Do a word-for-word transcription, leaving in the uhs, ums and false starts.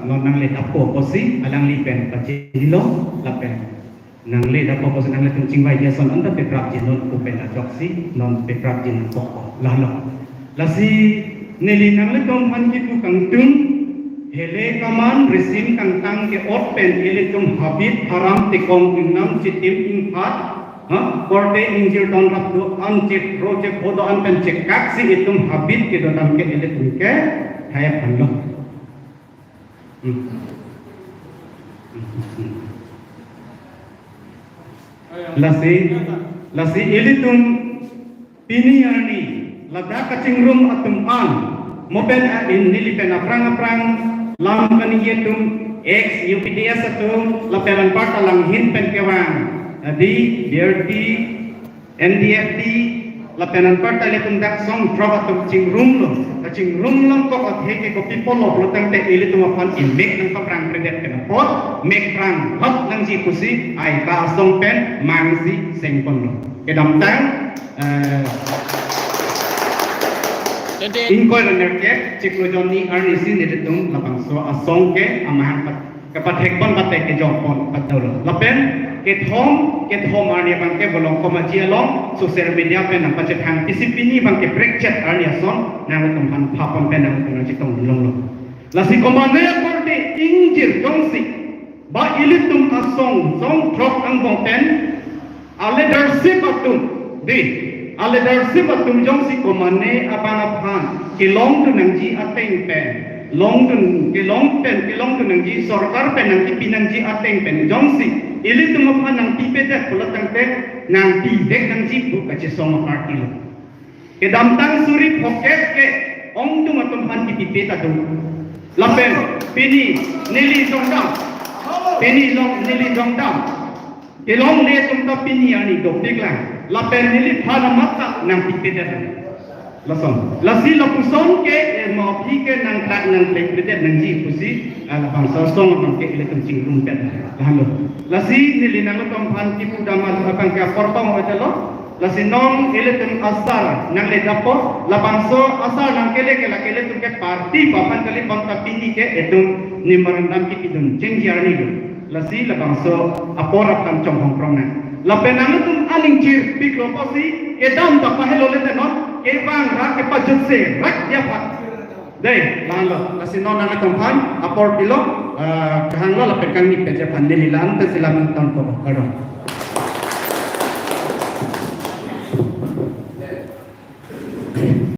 non nangle dappo pusi alangli pen pachinilo lapen nangle dappo pusi nanglitum chingvaiji ason anta peprapji non pu pen ajoksi non peprapji nangkokpo lalo. Lasi neli nanglitum aphan kipu kangtung, hele kaman risim kangtang ke-ot pen ilitum habit haram tekong ingnam chitim ingphat, ha, korte ingjir ton rap do-an chepro chepho do-an pen chekaksi itum habit kedo dam ke ilitum ke thaya phanlo. Hmm. Lasi, lasi ilitum pini arni ladak kachingrum atum an, mo pen a in neli pen aphrang aphrang lam kaningje atum, ex U P D S atum, lapen anparta langhin pen kevang, adi, B R T, N D F T, lapen anparta ilitum dak song throk atum chingrumlo, kachingrum lang kok athe ke kopi pulo pulotangte ilitum aphan imek nangpaprang predet pen apot, mek prang hot nangji pusi, ai ta asong pen mangsi sengponlo. Kedamtang, eh, Tete. Ingkoi ra nerkep, chiklo jonni arnisi nelitum labangso asong ke amahang pat, kapathekpon pate kejokpon patdolo. Lapen kethom, kethom arni abang ke Volongkom Aji along social media pen nangpachethang pisi pini abang ke prekchet arni ason nanglitum aphan phapon pen nanglitum nangchetong longlo. Lasi komane akorte ingjir jongsi ba ilitum asong song throk angbong pen aleadership atum, di, aleadership atum jongsi komane abang aphan kelongdun nangji ateng pen, longdun, kelong pen, kelongdun nangji, sorkar pen nangkipi nangji ateng pen jongsi ilitum aphan nangpipedet pulotangte nangpivek nangji pu kachesong aparty lo. Kedamtang suri phokep ke ongdung atum aphan kipipe ta do. Lapen pini neli jongdam, pini long neli jongdam, kelongle atum ta pini arni dopiklang. Lapen neliphan amat ta nangpipedet. Lason. Lasi lapuson ke, eh, mo aphi ke nangkrak nangplengpedet nangji pusi, ah, labangso asong abang ke ilitum chingrumpet. Lahenlo. Lasi neli nanglitum aphan kipu dam abang ke apor tong hoitelo. Lasi non ilitum asar nangle dappo, labangso asar nangkele ke lake ilitum ke party pu aphan kali, bonta pini ke itum memorandum kipidun chengji arni lo. Lasi labangso apor aphan chonghong krong nang. Lapen nanglitum aning chirpiklo pusi kedam ta pahelo lete non, kevang ra kepajutse rak dia phat. Dei, lahenlo, lasi non nanglitum aphan apor pilo, eh, kehanglo lapen kangni peje aphan neli la-an pensi lam ingtonpo, kardom.